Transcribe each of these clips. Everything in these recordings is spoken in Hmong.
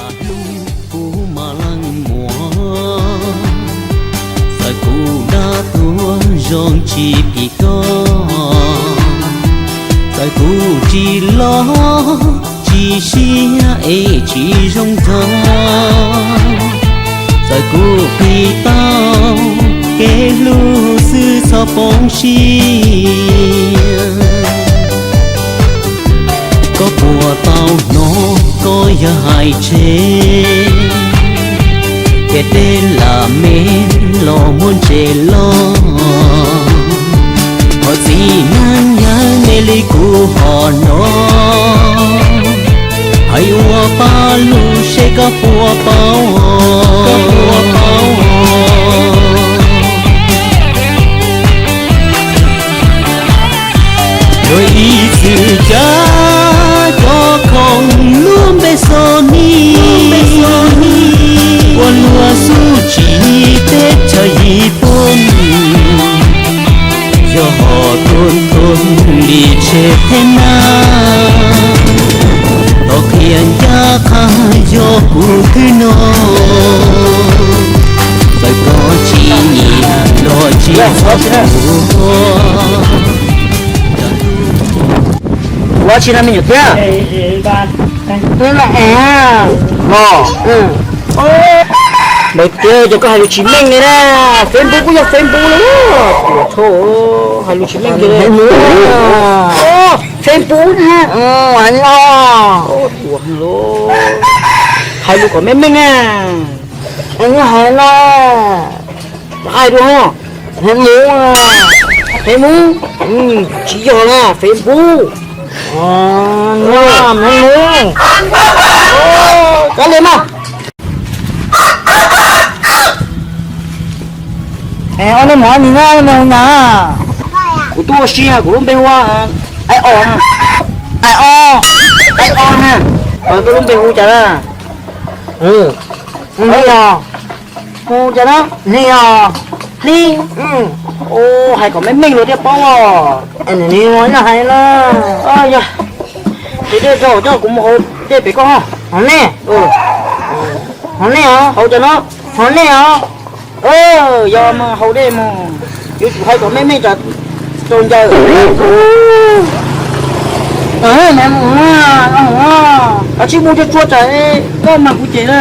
Hlub kuv mas leej muam, txawm kuv dab tuag zoo tsis phim koj, txawm kuv tsis loj tsis siab es tsis zoo tag, txawm kuv qhib tau kev hlub xwb txhob poob siab. Koj puas tau hnov koj yawg hais tseg, tias tej lam me los muaj ntses loj, ho txiv neej yawg me li kuv ho no, hais ua paj lug seb koj puas paub, koj puas paub. Luag ib txwm cav cov khoom lub npe xo ni, ua luag xub tsis teb chaws Yiv Pooj, yog ho tuag tuag li tseg thiab na. Los qhia ncaj qha yog kuv twb no, txawm koj tsis nyiam los tsis txhob ua. Ua tsi no me nyuam thiab? Los, Ntawd tiag ces koj hais lus tsis meej li na. Facebook kuj yog Facebook los tuam tho, hais lus tsis meej li. Facebook na, tuam los hais lus kom meej meej na. Hais no, hais dua, Facebook, Facebook tsis yog na, Facebook. Kav liam mas. Es ob leeg mus ua li na, mus na. Kuv tuaj ua si, kuv lub npe hu ua Aib Os, Aib Os, Aib Os na. Koj lub npe hu cas na? Hu cas na? Hu cas na? Hlib os, Hlib. Hais kom meej meej luag thiaj paub os. Nws hais na. Yog, nqhis dej rau coj kuv mus haus dej pem koj. Haus nej? Haus nej os. Haus cas no? Haus nej os. Yog mas haus dej mus, yuav tsum hais kom meej meej tsam txaus ncaws. Kav tsij mus tsuag tsuag tsam koj mas kuv ces na,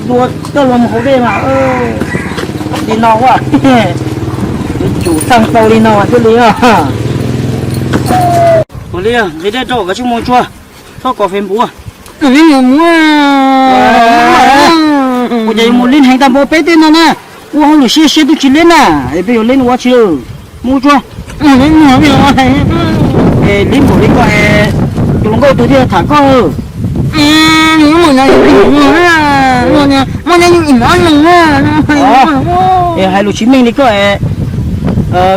luag coj luag mus haus dej mas li no, yuav tsum txaj tau li no thiaj li. Ua li, nqhis dej rau kav tsij mus tsuag, txhob kov Facebook. Kuv ces yuav mus lib heev tag npaum peb tej no na, ua hauj lwm siab siab twb tsis lib na, es peb yuav lib ua tsi lawm. Mus tsuag. Es lib npaum li koj es tus hluas nkauj tus thiaj tham koj. Es hais lus tsis meej li koj es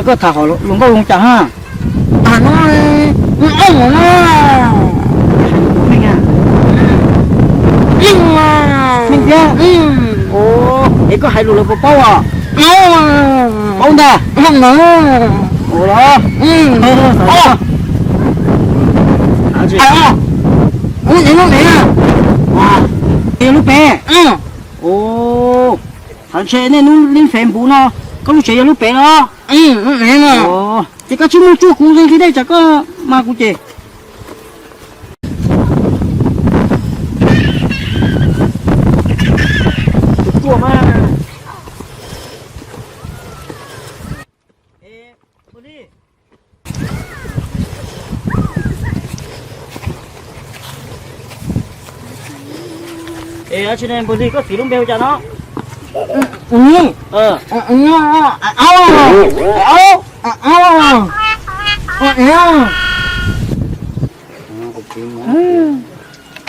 koj tham hluas nkauj zoo cas ha? Meej thiab. Es koj hais lus lawv puas paub os? Paub ntag. Ua los. Yog lub pem. Thaum ntshe nej lub lib Facebook no, koj lub tsev yog lub pem los? Ces koj tsis mus tsuag kuv nqhis dej tsam koj mas kuv ces. Es tsis ne, Npawg Lig, koj txiv lub npe hu cas no?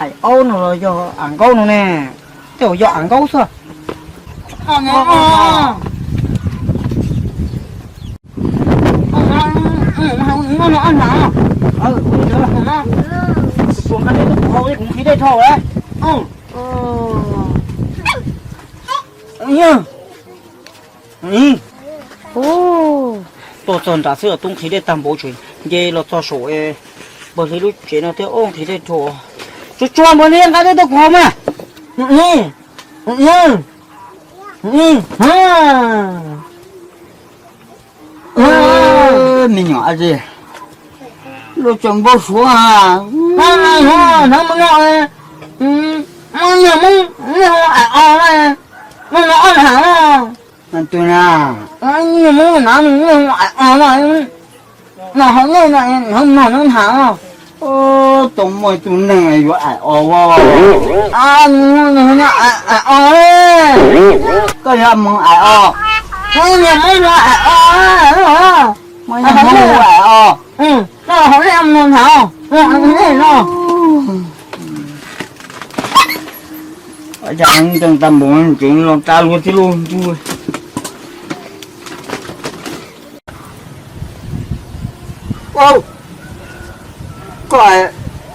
Aib Aub no los yog Am Nkaub no ne, tej zaum yog Am Nkaub xwb. Kuv nqa dej tuaj kuv haus, kuv nqhis dej dhau lawm. Tuaj txog nram xwb los tub nqhis dej tag npaum tsev, nce los txog saum Npawg Lig lub tsev no thiab, nqhis dej dhau. Tsuag tsuag Npawg Lig, nqa dej tuaj kuv haus mas. Me nyuam, luag tseem npau suav, hnov mus no, muaj niag Hmoob niag hu Aim Os na, muaj no ob ntham na. Tus na, niag Hmoob na, niag hu Aim Os na, no hauv nej no, hnov mus no hnov ntham na. Tau muaj tus neeg yuav Aim Os as. Aim Os, koj yog Hmoob Aim Os, niag Hmoob hu Aim Os, muaj niag Hmoob hu Aim Os, no hauv nej mus no hnov, nej no. Cas tag npaum tseem los tas luag tib lub ntuj. Koj, koj,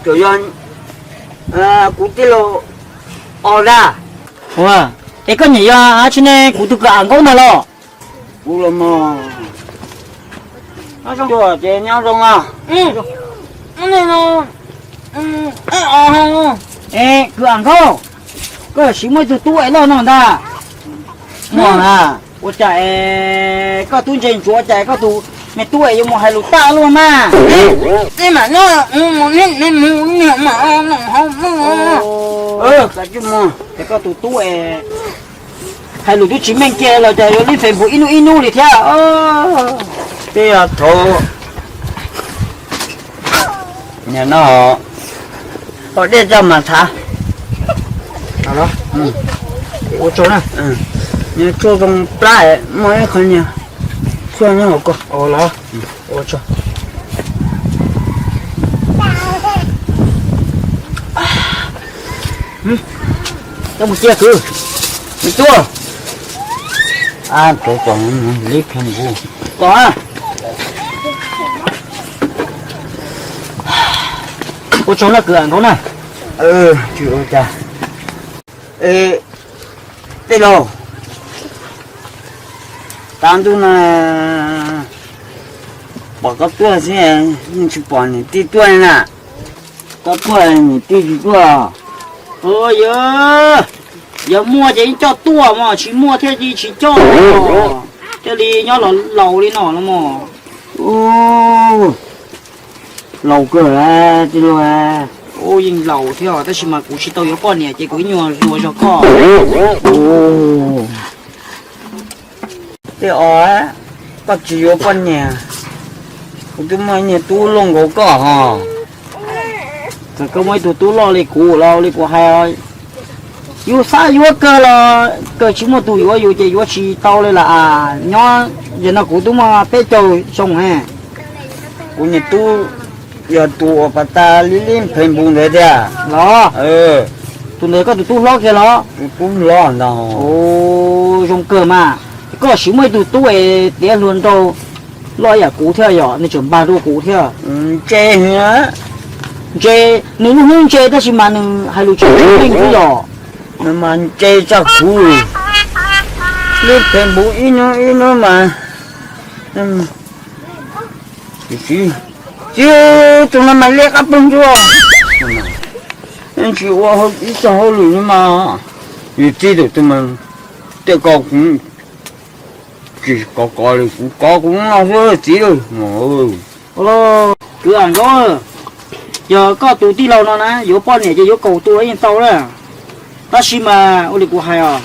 koj yog kuv tij laug Os ntag. Ua, es koj niam yog dab tsi ne, kuv tus kwv Am Nkaub ntag los? Kuv los mas, nyob zoo, ces nyob zoo os. Kwv Am Nkaub, koj siv muaj ib tug tub es loj no ntag. Muaj na. Ua cas es koj tub ntse ntsuav cas koj tus me tub es yuav mus hais lus tag luaj mas? Tej mam nyob mus niam mas, ces koj tus tub es hais lus twb tsis meej kiag los cas yuav lib Facebook ib hnub ib hnub li thiab. Twb yog thaum no, haus dej tso mas thav. Ua tsaug na. Nws tshuaj zoo plab, muaj ib qho niag tshuaj nyob hauv ko. Ua tsaug. Coj mus cia kwv. Me tub, lib pheej nkuv tom. Ua tsaug na kwv Am Nkaub na. Tsis ua cas. Tej laug, tav ntuj no pom koj tuaj xwb, yeej tsis pom niam tij tuaj li na. Koj tuaj niam tij tsis tuaj. Yog, yog muaj ces yeej coj tuaj mas, tsis muaj thiaj li tsis coj. Thiaj li nyob los laus li no los mas. Laus kawg tij laug. Yeej laus thiab tab sis mas kuv tsis tau yuav poj niam ces kuv ib nyuag hluas zog koj. Tej os, koj tsis yuav poj niam, kuv twb muaj ib niag tub loj nkaus koj ho. Txawm koj muaj ib tug tub loj li kuv los li kuv hais, yus xav yuav kawg los kawg tsis muaj tus yuav yus ces yuav tsis tau li lawm. Nyob yam no kuv twb muaj peb caug xyoo ne. Kuv niag tub yog tus uas pas tas li li Facebook ntawd tiag los? Tus ntawd koj tus tub hlob kiag los? Tus tub hlob ntag. Zoo kawg mas, koj siv muaj ib tug tub es tiav hluas nraug loj yam kuv thiab yom, nws tseem npag dua kuv thiab. Ntse, ntse, nws lub hnub ntse tab sis mas nws hais lus tsis meej xwb yom. Nws mas ntse tshaj kuv li. Lub Facebook ib hnub ib hnub mas, tsis, tus no mas liab qab ploog ntsuab, tsis ua ib txoj hauj lwm li mas. Yus txiv tus mas, tej ko kuv tsis kov kov li, kuv kov kuv no xwb txiv. Kwv Am Nkaub, yog koj tus tij laug no na yuav poj niam ces yuav kaum tus los yeej tau na. Tab sis mas ua li kuv hais os,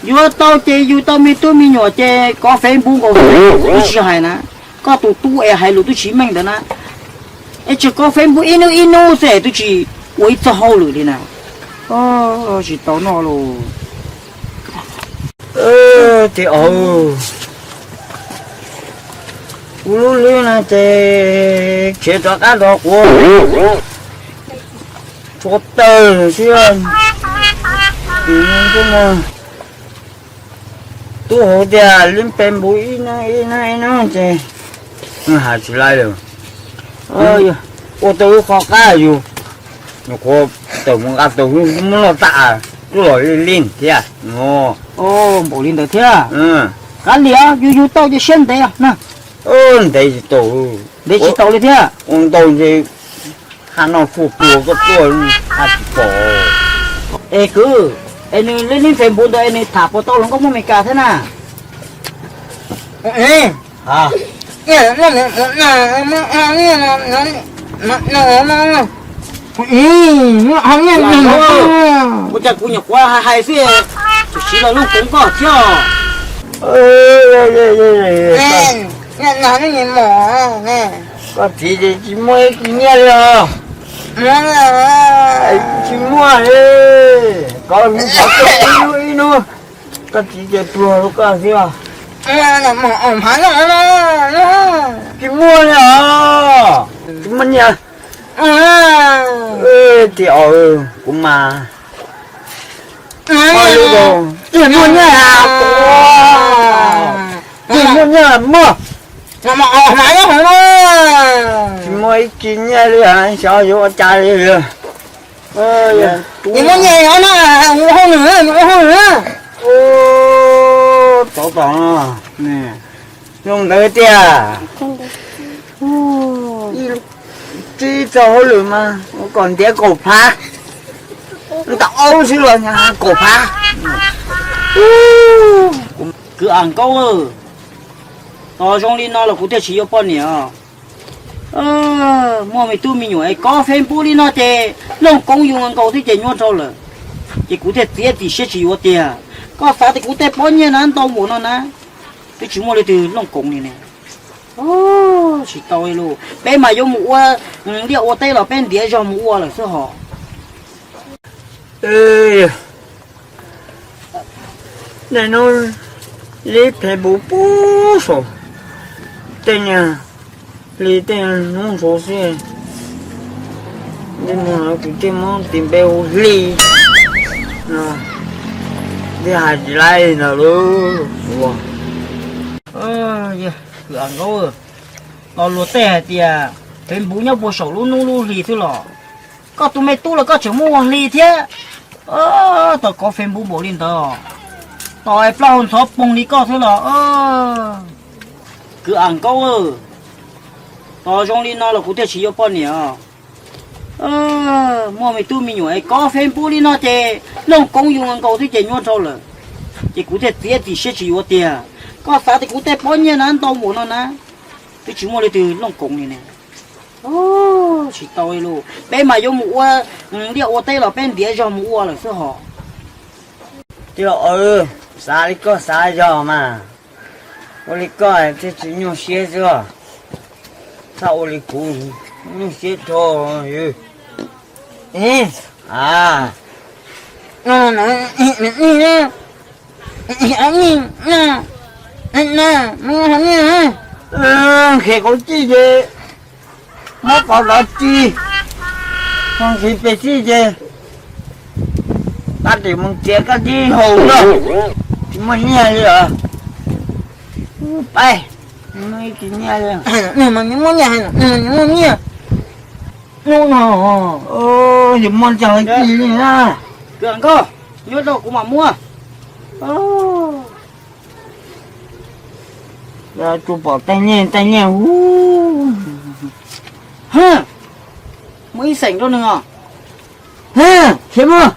yuav tau ces yus tau me tub me nyuam ces kov Facebook nkaus, twb tsis hais na. Koj tus tub es hais lus twb tsis meej ntawd na, es tseem kov Facebook ib hnub ib hnub xwb twb tsis ua ib txoj hauj lwm li na. Tsis tau noj los. Ces kuv lub hlwb no ces khiav rov qab rov quav tshuav tawg xwb. Tub hauv tias lib Facebook ib hnub ib hnub ib hnub ces hais tsis laib li. Ua tau lub qhov qab yus, nyuam qhuav tawm mus nqa tau muab noj tas, twb los li li thiab. Npaum li ntawd thiab. Kav liam, yus yug tau ces siab ntev na. Ntev tsis tau, ntev tsis tau li thiab. Ua ntau ntshe haj noj tshuaj tuag koj tuaj haj tsis pom. Es kwv, Es nws lub nick Facebook ntawd es nws tham puas tau hluas nkauj Hmoob Amelikas thiab na? Ua cas kuv nyuam qhuav hais hais xwb, tsis siv los Looj Koov koj thiab. Koj txiv ces tsis muaj ib kis nyiaj li os. Tsis muaj li, koj hnub ib hnub, koj txiv ces pluag rau koj xwb os. Tsis muaj li os, tsis muaj nyiaj. Tiag, kuv mas, tsis muaj nyiaj, tsis muaj nyiaj muaj, tsis muaj ib kis nyiaj li, xyov yuav ua cas li. Tov tom zoo ntawd tiag. Tib txog hauj lwm mas kom ntiav kaum phav, ntau xwb los kaum phav. Kwv Am Nkaub, tos zoo li no los kuv thiaj tsis yuav poj niam os. Muaj me tub me nyuam es kov Facebook li no ces Looj Koov yus nkaus thiab ces nyuaj dhau lawm. Ces kuv thiaj txiav txim siab tsis yuav tiag. Koj xav tias kuv tej pob nyiaj na ntau npaum no na, twb tsis muaj leej twg Looj Koov li ne. Tsis tau li lauj, peb mas yuav mus ua liaj ua teb los peb ntiav zog mus ua lawm xwb hos. Nej hnub li phem npuv puag saum tej niag hli tej hnub saud xwb. Tej mus no kuv thiaj muab tis npe hu Hli no, thiaj hais tsis laib ntawd lauj. Kwv Am Nkaub, los luag tej hais tias Facebook nyob puag saum lub hnub lub hli xwb los, koj tus me tub los koj tseem muab ua hli thiab. Tos kov Facebook npaum li ntawd, tos es plaub hau ntxhov poog li koj thiab los. Kwv Am Nkaub, tos zoo li no los kuv thiaj tsis yuav poj niam os. Muaj me tub me nyuam es kov Facebook li no ces Looj Koov yus nkaus thiab ces nyuaj dhau lawm. Ces kuv thiaj txiav txim siab tsis yuav tiag. Koj xav tias kuv tej pob nyiaj na ntau npaum no na, twb tsis muaj leej twg Looj Koov li ne. Tsis tau li lauj, peb mas yuav mus ua liaj ua teb los peb ntiav zog mus ua lawm xwb hos. Tiag, xav li koj xav zog mas, ua li koj thiaj tsis nyuaj siab xwb. Txhob ua li kuv, nyuaj siab dhau. Qhia qhov txij ces muab qhov tod ci, ho nqhis pes tsij ces tab tom mus txiav koj tib haus lawm, tsis muaj nyiaj li os. Pab, muaj ib kis nyiaj li. Muaj nyiaj, muaj nyiaj. Hnub no yus muaj ntau ci li na. Kwv Am Nkaub, nyob rau kuv mam muab. Tsuas pom tej nyiaj tej nyiaj. Muaj ib xeem rau nws os. Khiav mus.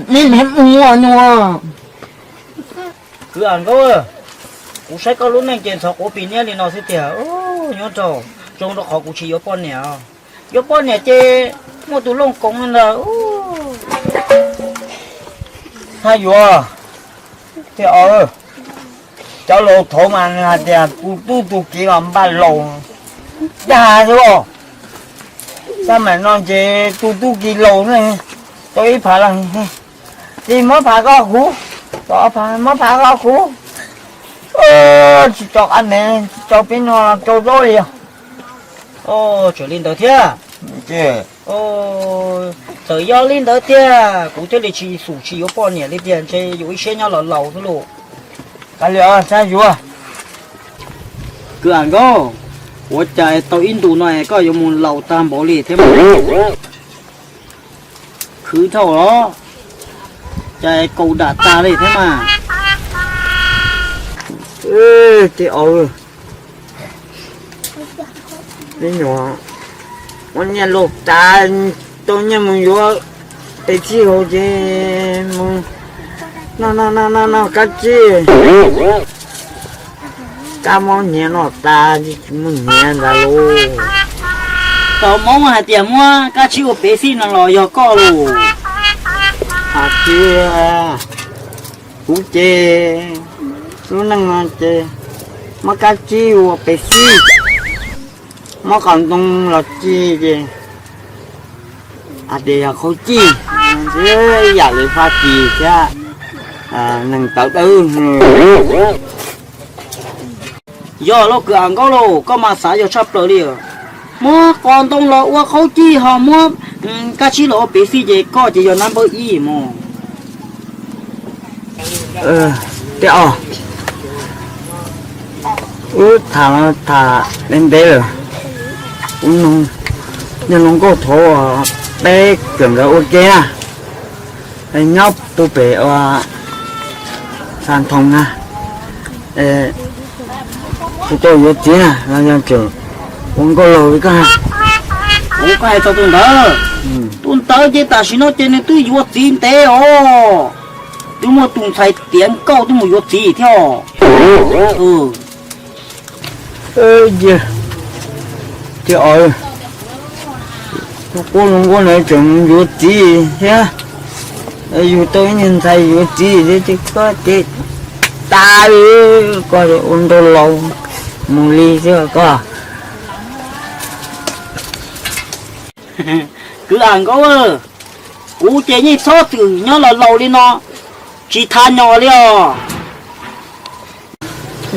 Neb mus ua nua. Kwv Am Nkaub, kuv saib koj lub neej ces ntxhov quav pis niab li no xwb tiag. Nyob rau, zoo rau qhov kuv tsis yuav poj niam. Yuav poj niam ces muaj tus Looj Koov ntawd. Txhob yuav, tiag os. Cov laus thaud mas nws hais tias tus tub tus kiv mas npaj laus dag xwb os. Xab maim no ces tus tub kiv laus ne, tau ib phav lawm, ces muab phav koj kuv, tau ob phav muab phav koj kuv. Tsis tso qab nev tsis tso peb no rau zaub li os. Tseem li ntawd thiab. Txawm yog li ntawd tiag, kuv thiaj li tsis xum tsis yuav poj niam li tiag, ntshe yus ib siab nyob los laus xwb lauj. Kav liam, txhob yuav. Kwv Am Nkaub, ua cas tau ib ntus no es koj yuav mus laus tag npaum li thiab mas? Khwv dhau los, cas kaus dam tag li thiab mas. Tej au, me nyuam, muab nyiaj laus tas, tau nyiaj mus yuav Peb txhij hauv ces mus noj noj noj noj noj kab tsib, kab mob hniav noj tas tsis mus hniav ntag lauj. Tau mob hais tias muab kab tsib ua pev xij no los yog koj lauj? Hais tias kuv ces lub neej no ces muab kab tsib ua pev xij, muab qos ntoo los ci ces hais tias yog qhaub cij, ib yam li Fab Kis thiab neeg tawv dawb. Yog lauj kwv Am Nkaub lauj, koj mas xav yog tshaj plaws li. Muab qos ntoo los ua qhaub cij ho muab kab tsib los ua pev xij ces koj ces yog nab npawb ib mog. Tej os, wb tham los tham ntev ntev lawm. Kuv nug, yog hluas nkauj thaud peb kawm nkawd ua ke na, nyob puag pem ua Xas Thoos na, kuv tau yuav txiv na los yog tseem ua nkauj laug li koj. Kuv koj hais txog tus ntawd, tus ntawd ces tam sim no ces nws twb yuav txiv ntev os, twb muaj tus ntxhais tiav nkauj twb mus yuav txiv thiab os. Ces os, quab hluas nkauj na tseem yuav txiv thiab, yug tau ib niag ntxhais yuav txiv thiab ces koj ces tas li, koj ua nraug laus mus li xwb koj. Kwv Am Nkaub, kuv ces yeej txhob txwm nyob los laus li no tsis thas nyom li os.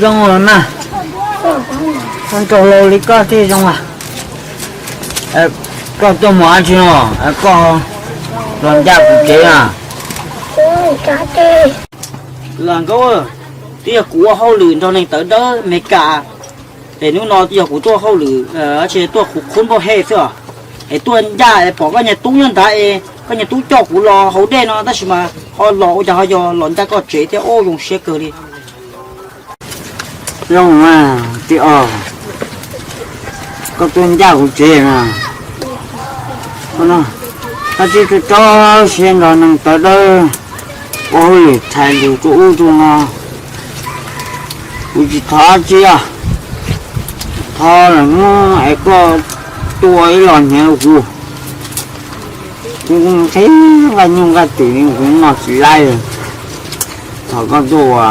Zoo los mas, ua nraug laus li koj thiaj zoo as. Koj tuaj mus dab tsi no, koj los ncaj kuv tsev na? Kwv Am Nkaub, twb yog kuv ua hauj lwm nrog neeg tawv dawb Meskas, es hnub no yog kuv tuaj hauj lwm, tuaj qhuv qhub npauj hej xwb os, es tuaj ncaj es pom koj niag tub nyob nrad es koj niag tub coj kuv los haus dej no tab sis mas ho los ua cas ho yog los ncaj koj tsev thiab, ua zoo siab kawg li. Zoo mas tij os, koj tuaj ncaj kuv tsev na. Koj tib tso tso siab nrog neeg tawv dawb ua hauj lwm txhais lus rau ub rau no, kuv tsis thov dab tsi os. Thov lawm hnub es koj tuaj ib los hniav kuv, kuv qhia nqaij nyuj nqaij twm li kuv noj tsis laib. Thaum koj tuaj ua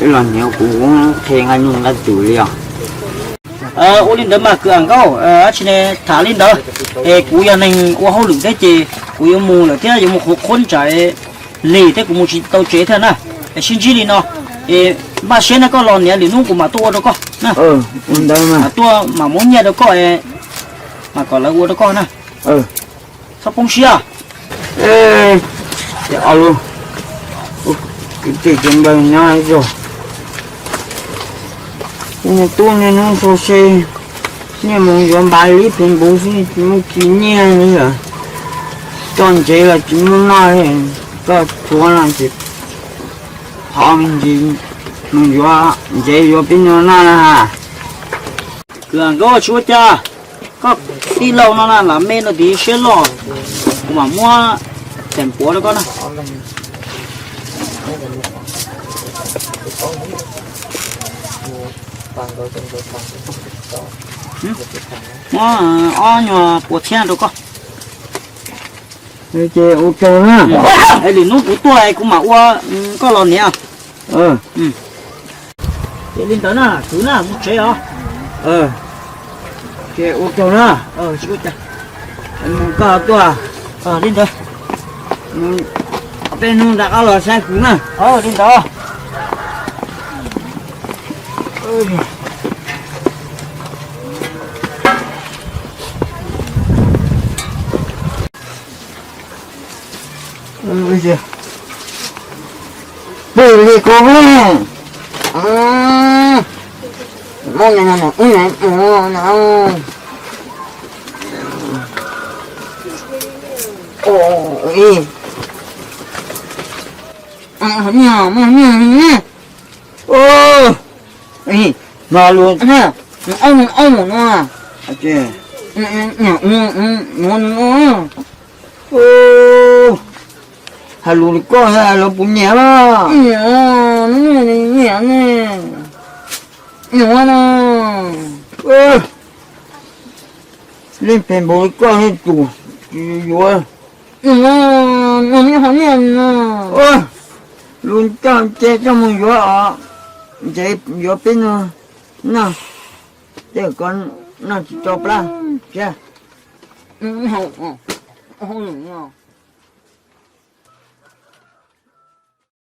ib los hniav kuv, kuv qhia nqaij nyuj nqaij twm li os. Ua li ntawd mas kwv Am Nkaub, dab tsi ne tham li ntawd, es kuv yog neeg ua hauj lwm thiab ces kuv yuav mus lawm thiab yuav mus qhuav qhuab ntsais lig thiab kuv mus tsis tau tsev thiab na. Es sib ntsib li no, es npaj siab na koj los niam lwm hnub kuv mam tuaj ua rau koj na. Tuaj mam muab nyiaj rau koj, mam kom lawv ua rau koj na. Txhob poob siab. Ces ob lub kwv tij ces npawg nyob zog, kuv niag tub niaj hnub sau se, niaj mus yuav npav lib pes npuv xwb tsis muaj kiag nyiaj li lawm. Coj ntsev los tsis muaj noj li, koj tshuav no ces thov me ntsis mus yuav ntsev yuav peb nyuag noj na. Kwv Am Nkaub tsis ua cas, koj tij laug no na lam me no tiv siab loj, kuv mam muab teem puav rau koj na. Muab ob nyuag puas txhiab rau koj. Ces ua tsaug na. Lwm hnub kuv tuaj kuv mam ua koj los niam. Ces li ntawd na, kwv na, mus tsev os. Ces ua tsaug na. Koj tuaj, li ntawd, peb hnub rov qab los saib kuv na. Li ntawd. Pw li kuv, no lus, no, no, no, no, Hais lus li koj los puas nyiam? Nyiam ne. Leej phem npaum li koj tus tsis yuav. Lus coj ces coj mus yuav os, ntshe yuav peb noj, noj, tej ko noj tsis tso plab thiab.